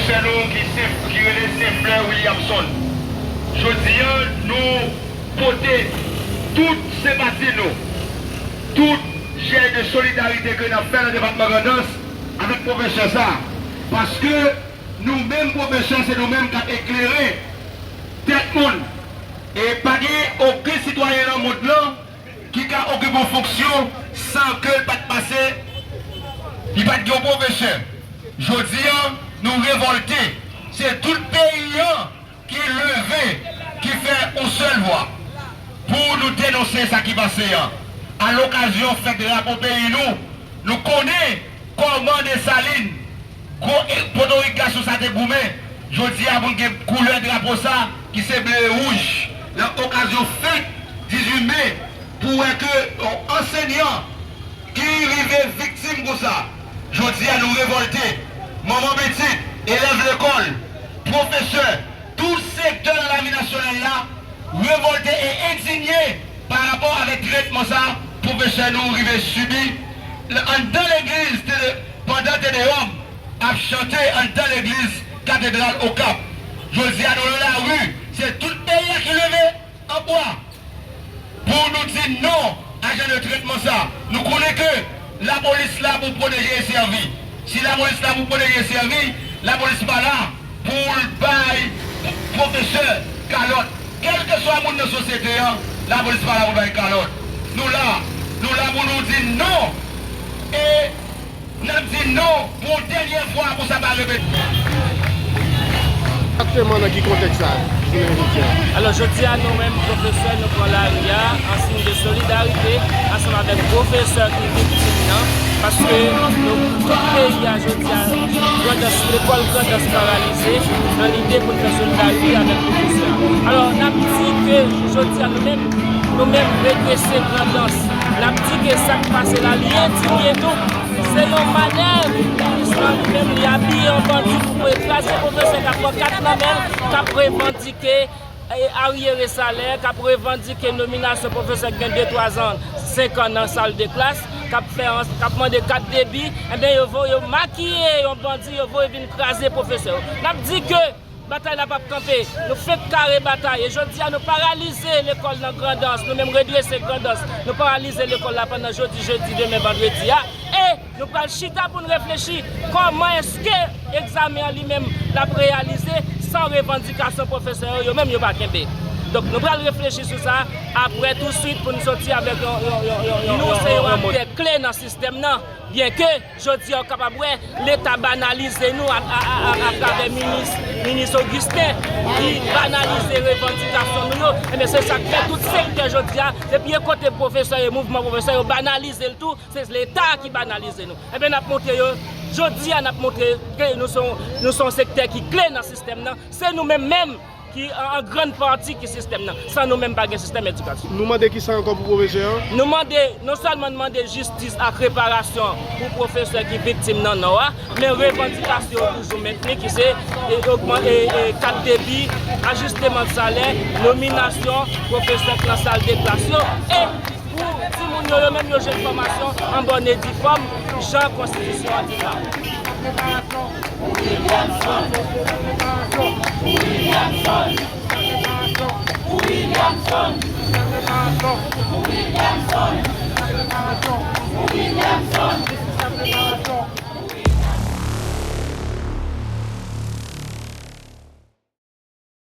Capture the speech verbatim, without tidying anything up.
Pwofesè nou ki se, ki rele Seflè Williamson. Jodi a, nou pote tout senpati nou, tout jès de solidarite ke n ap fè nan depatman Grandans avèk pwofesè sa a. Paske nou menm pwofesè, se nou menm k ap eklere tèt moun. E pa gen okenn sitwayen nan mond lan ki ka okipe yon fonksyon san ke l pa t pase, li pa t gen yon pwofesè. Jodi a, nou revòlte. Se tout peyi an ki leve, ki fè yon sèl vwa pou nou denonse sa ki pase a. A lokazyon fèt drapo peyi nou, nou konnen kòman Desalin, gwo e, Pòtorik gason sa te goumen. Jodi a, pou n gen koulè drapo sa, ki se ble e wouj, nan okazyon fèt dizuit me, pou wè ke yon ansenyan ki rive viktim konsa. Jodi a, nou revòlte. Manman pitit, elèv lekòl, pwofesè, tout sektè nan lavi nasyonal la revòlte e endinye pa rapò avèk tretman sa pwofesè nou rive sibi anndan legliz Te-, pandan Te Deyòm ap chante anndan legliz katedral Okap. Jodi a, nou nan lari, se tout peyi a ki leve anba pou nou di non a jan de tretman sa. Nou konnen ke lapolis la pou pwoteje e sèvi. Si lapolis la pou pwoteje e sèvi, lapolis pa la pou l bay pwofesè kalòt. Kèlkeswa moun nan sosyete an, lapolis pa la pou l bay kalòt. Nou la, nou la pou nou di non. E N ap di non pou yon dènye fwa pou sa pa repete. Egzakteman nan ki kontèks sa, jounen jodi a? Alò, jodi a, nou menm pwofesè, nou pran lari a an siy de solidarite ansanm avèk pwofesè ki viktim nan, paske nou, tout peyi a, jodi a, Grandans, lekòl Grandans paralize nan lide pou n fè solidarite avèk pwofesè a. Alò, n ap di ke jodi a, nou menm, nou menm, redrese Grandans, n ap di ke sa k pase la, li endinye nou. Se yon manèv minis lan li menm li abiye an bandi pou kraze pwofesè k ap pran kat nan men l, k ap revandike, e, aryere salè, k ap revandike nominasyon pwofesè k gen de, twa zan, senk an nan sal de klas, k ap fè an, k ap mande kat debi. Ebyen, yo voye, yo makiye yon bandi, yo voye vin kraze pwofesè yo. N ap di ke batay la p ap kanpe. Nou fenk kare batay. E jodi a, nou paralize lekòl nan Grandans. Nou menm redrese Grandans. Nou paralize lekòl la pandan jodi, jedi, demen, vandredi a. E nou pral chita pou n reflechi kòman èske egzamen an li menm l ap reyalize san revandikasyon pwofesè yo, yo menm yo pa kenbe. Donk, nou pral reflechi sou sa apre touswit pou n soti avèk yon, yon, yon, yon, yon, yon, yon, yon mot. Nou se yon aktè kle nan sistèm nan. Byenke jodi a w kapab wè Leta banalize nou a, a, a, a, atravè minis, minis Augustin, ki banalize revandikasyon nou yo. Ebyen, se sa k fè tout sektè jodi a, depi e kote pwofesè e mouvman pwofesè yo banalize l tou, se Leta a ki banalize nou. Ebyen, n ap montre yo, jodi a, n ap montre ke nou se yon, nou se yon sektè ki kle nan sistèm nan. Se nou menm menm ki an, an grann pati ki sistèm nan. San nou menm pa gen sistèm edikasyon. Nou mande kisa ankò pou pwofesè an? Nou mande, non sèlman n mande jistis ak reparasyon pou pwofesè ki viktim nan Nò a, men revandikasyon yo toujou mentni ki se, e, ogman-, e, e, kat debi, ajisteman salè, nominasyon pwofesè k nan sal de klas yo, e pou timoun yo, yo menm yo jwenn fòmasyon an bòn e di fòm, jan konstitisyon an di la.